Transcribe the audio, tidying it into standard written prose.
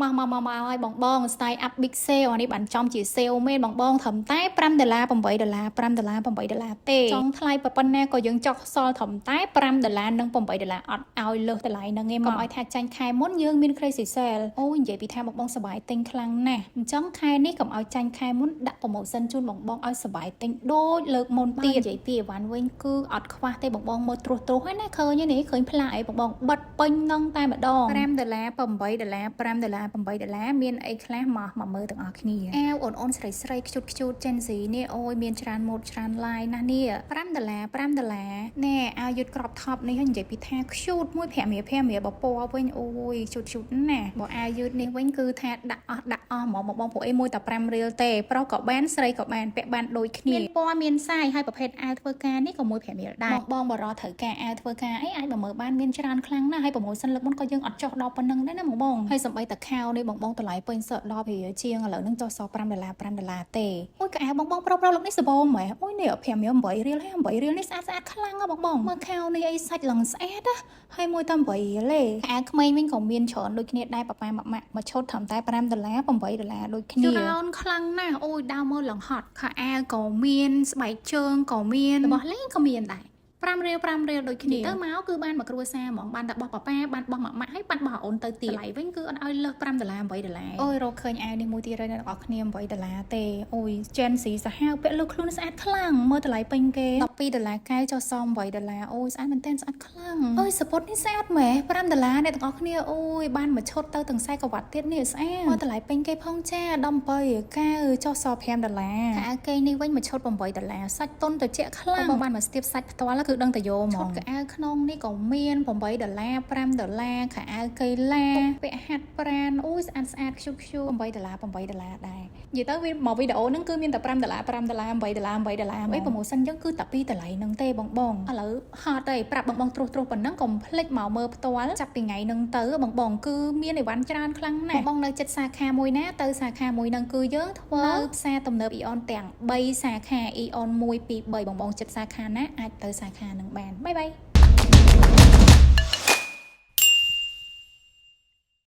មកមកមកមកឲ្យបងបង style up big sale អានេះបានចំជា sale មែនបងបងត្រឹមតែ5ដុល្លារ8ដុល្លារ5ដុល្លារ8ដុល្លារទេចង់ថ្លៃប៉ុណ្ណាក៏យើងចោះសល់ត្រឹមតែ5ដុល្លារនិង8ដុល្លារអត់ឲ្យលើសតម្លៃហ្នឹងឯងកុំឲ្យថាចាញ់ខែមុនយើងមាន crazy sale អូនិយាយពីថាបងបងសប្បាយទិញខ្លាំងណាស់អញ្ចឹងខែនេះកុំឲ្យចាញ់ខែមុនដាក់ promotion ជូនបងបងឲ្យសប្បាយទិញដូចលើកមុនទៀតនិយាយពីអីវ៉ាន់វិញគឺអត់ខ្វះទេបងបងមើលត្រួសត្រាសហើយណាឃើញទេនេះឃើញផ្លាកអីបងបងបិទពេញនឹងតែម្ដង5ដុល្លារ8ដុល្លារ5ដុល្លារ8ដុល្លារមានអីខ្លះមកមកមើលទាំងអស់គ្នាអាវអូនអូនស្រីស្រីខ្ជូតខ្ជូត Gen Z នេះអូយមានច្រើនម៉ូដច្រើនឡាយណាស់នេះ5ដុល្លារ5ដុល្លារណែអាវយឺត crop top នេះនិយាយពីថាខ្ជូតមួយ5រៀល5រៀលបើពណ៌វិញអូយខ្ជូតខ្ជូតណាស់បើអាវយឺតនេះវិញគឺថាដាក់អស់ដាក់អស់ហ្មងបងបងព្រោះអីមួយតែ5រៀលទេប្រុសក៏បានស្រីក៏បានពាក់បានដូចគ្នាមានពណ៌មានសាយហើយប្រភេទអាវធ្វើការនេះក៏មួយ5រៀលដែរបងបងបរោះត្រូវការអាវធ្វើការអីអាចមកមើលបានមានច្រើនខ្លាំងណាស់ហើយ promotion លើកមុនក៏យើងអត់ចុះដល់ប៉ុណ្្នឹងដែរណាបងបងហើយសំបីតាខោនេះបងបងតម្លៃពេញសក់10រៀលជាងឥឡូវហ្នឹងចុះសល់5ដុល្លារ5ដុល្លារទេអូយកៅអៅបងបងប្រុសប្រុសលើកនេះសបោម៉ែអូយនេះ5រៀល8រៀលហើយ8រៀលនេះស្អាតស្អាតខ្លាំងណាស់បងបងមើលខោនេះអីសាច់ឡើងស្អាតណាហើយមួយតែ8រៀលទេខោក្មេងវិញក៏មានច្រើនដូចគ្នាដែរប៉ាប៉ាម៉ាក់ម៉ាក់មួយឈុតត្រឹមតែ5ដុល្លារ8ដុល្លារដូចគ្នាច្រើនខ្លាំងណាស់អូយដើរមើលឡើងហត់ខោអាវក៏មានស្បែកជើងក៏មានរបស់លេងក៏មានដែរ5រៀល5រៀលដូចគ្នាទៅមកគឺបានមកគ្រួសារហ្មងបានតែបោះប៉ាប៉ាបានបោះម៉ាក់ម៉ាក់ហើយបានបោះអូនទៅទៀតតម្លៃវិញគឺអត់ឲ្យលើស5ដុល្លារ8ដុល្លារអូយរកឃើញអាវនេះមួយទៀតហើយអ្នកទាំងអស់គ្នា8ដុល្លារទេអូយ Gen Z សាហាវពាក់លើខ្លួនស្អាតខ្លាំងមើលតម្លៃពេញគេ12ដុល្លារកែចុះសម8ដុល្លារអូយស្អាតមែនទែនស្អាតខ្លាំងអូយសពតនេះស្អាតម៉េះ5ដុល្លារអ្នកទាំងអស់គ្នាអូយបានមួយឈុតទៅទាំងខ្សែក្រវ៉ាត់ទៀតនេះស្អាតមើលតម្លៃពេញគេផងចា18កៅចុះសល់5ដុល្លារខោអាវគេនេះវិញមួយឈុត8ដុល្លារសាច់តុនត្រជាក់ខ្លាំងបងបានមកស្ទាបសាច់ផ្ទាល់គឺដឹងតែយកហ្មងឈុតខោអាវក្នុងនេះក៏មាន8ដុល្លារ5ដុល្លារខោអាវកីឡាពាក់ហាត់ប្រានអូយស្អាតស្អាតខ្ជុះខ្ជុះ8ដុល្លារ8ដុល្លារដែរនិយាយទៅវាមកវីដេអូហ្នឹងគឺមានតែ5ដុល្លារ5ដុល្លារ8ដុល្លារ8ដុល្លារអី promotion ចឹងគឺតែ2តម្លៃហ្នឹងទេបងបងឥឡូវហត់ទេប្រាប់បងបងត្រុសត្រុសប៉ុណ្ណឹងកុំភ្លេចមកមើលផ្ទាល់ចាប់ពីថ្ងៃហ្នឹងទៅបងបងគឺមានអីវ៉ាន់ច្រើនខ្លាំងណាស់បងបងនៅចិត្តសាខាមួយណាទៅសាខាមួយហ្នឹងគឺយើងធ្វើនៅផ្សារទំនើបអ៊ីអនទាំង3សាខាអ៊ីអន1 2 3បងបងចិត្តសាខាណាអាចទៅសាខាហ្នឹងបាន bye bye.